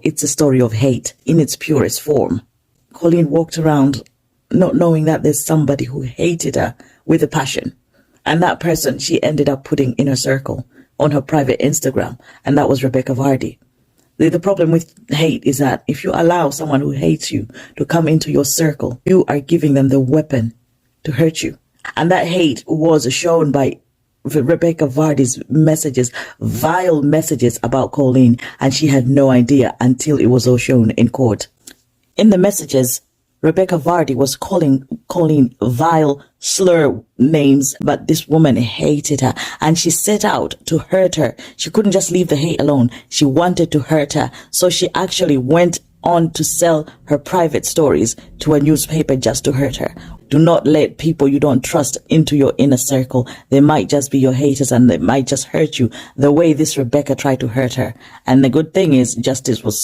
It's a story of hate in its purest form. Colleen walked around not knowing that there's somebody who hated her with a passion. And that person she ended up putting in her circle on her private Instagram. And that was Rebecca Vardy. The problem with hate is that if you allow someone who hates you to come into your circle, you are giving them the weapon to hurt you. And that hate was shown by Rebecca Vardy's messages, vile messages about Colleen, and she had no idea until it was all shown in court. In the messages, Rebecca Vardy was calling Colleen vile slur names, but this woman hated her and she set out to hurt her. She couldn't just leave the hate alone. She wanted to hurt her. So she actually went on to sell her private stories to a newspaper just to hurt her. Do not let people you don't trust into your inner circle. They might just be your haters and they might just hurt you the way this Rebecca tried to hurt her. And the good thing is justice was